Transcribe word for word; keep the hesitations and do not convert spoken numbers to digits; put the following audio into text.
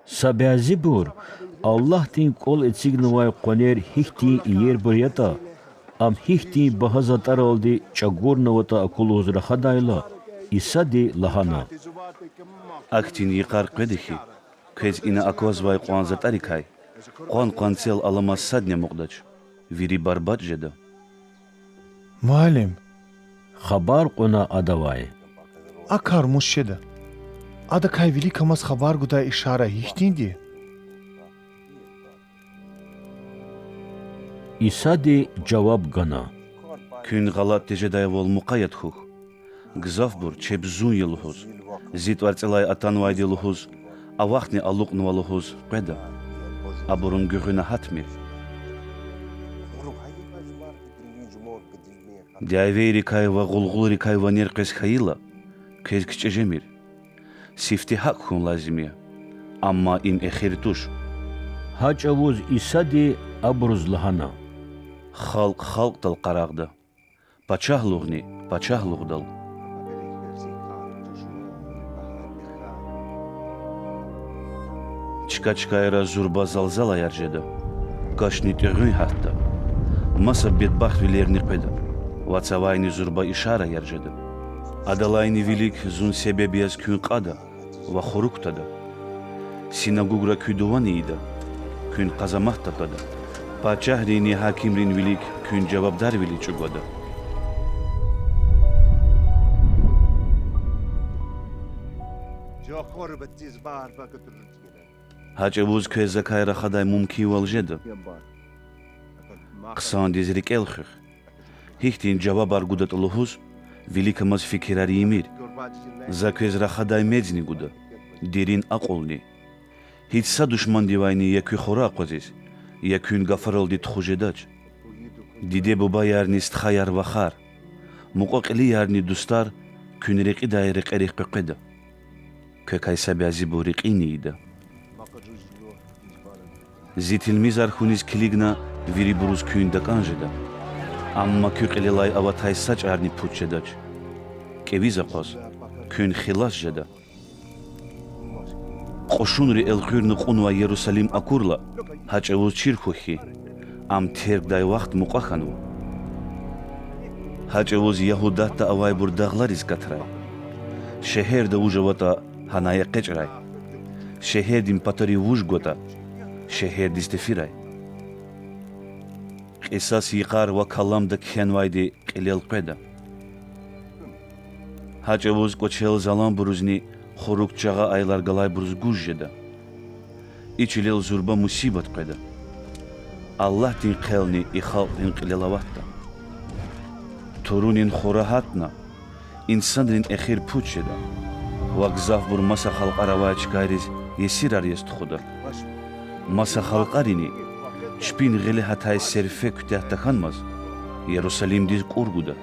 Са бязибур Аллагьдин кӀвал эцигнавай къванер гьихьтин иербур ятӀа, ам гьихьтин багьа затӀаралди чӀагурнаватӀа аку лугьуз рахадайла, Исади лагьана: Ахьтин йикъар къведа хьи, квез ина аквазвай кьван затӀарикай къван-къванцел аламаз садни амукьдач, вири барбатӀ жеда. Муаллим, хабар кьуна Адавай, а кар мус жеда? Адакай виликамаз хабар гудай ишара гьихьтинди я? Исади жаваб гана: Куьн гъалатӀ тежедайвал мукъаят хьухь. Гзафбур чеб Зун я лугьуз, Зи тӀварцӀелай атанвайди лугьуз, авахьни алукьнава лугьуз къведа. Абурун гуьгъуьна гьатмир. Дявейрикай ва гъулгъулрикай ванер къвез хьайила, квез кичӀе жемир. Сифте гьакӀ хьун лазим я, амма им эхир туш. Гьа чӀавуз Исади абуруз лагьана: Халкь халкьдал къарагъда, пачагьлугъни пачагьлугъдал. Чка-чкайра зурба залзалаяр жеда, кашни тӀегъуьн гьатда, маса бедбахтвилерни къведа ва цавайни зурба ишараяр жеда. Адалайни вилик Зун себеб яз куьн кьада ва хурук тада. Синагугра куь дувани ийида, куьн къазамат таквада. Пачагьринни гьакимрин вилик куьн жавабдарвилиз чӀугвада. Гьа чӀавуз квез закай рахадай мумкинвал жеда. Хъсандиз рикӀел хуьх, гьихьтин жавабар гудатӀа лугьуз, виликамаз фикирар ийимир. За квез рахадай мецни гуда, дерин акьулни. Гьич са душмандивайни я куь хура акъвазиз, я куьн гафаралди тухуз жедач. Диде-бубаярни стхаяр-вахар, мукьва-кьилиярни дустар куьн рекьидай рекьерихъ къекъведа. Квекай са бязибур рекьин ийида. Зи тилмизар хьуниз килигна вирибуруз куьн такӀан жеда, амма куь кьилелай аватай са чӀарни пуч жедач. КӀевиз акъваз, куьн хилас жеда. Кьушунри элкъуьрна кьунвай Ярусалим акурла, гьа чӀавуз чир хьухь хьи, ам тергдай вахт мукьва хьанва. Гьа чӀавуз Ягьудатда авайбур дагълариз катрай. Шегьерда вуж аватӀа, гьанай экъечӀрай. Шегьердин патарив вуж гватӀа, шегьердиз тефирай. Кьисас йикъар ва каламда кхьенвайди кьилел къведа. Гьа чӀавуз кӀвачел заланбурузни хурук чагъа аялар галайбуруз гуж жеда. И чилел зурба мусибат къведа. Аллагьдин хъелни и халкьдин кьилел аватда. Турунин хура гьатна, инсанрин эхир пуч жеда ва гзафбур маса халкьар авай чкайриз есирар яз тухуда. Маса халкьарини, чпин гъиле гьатай серфе куьтягь тахьанмаз, Ярусалимдиз кӀур гуда.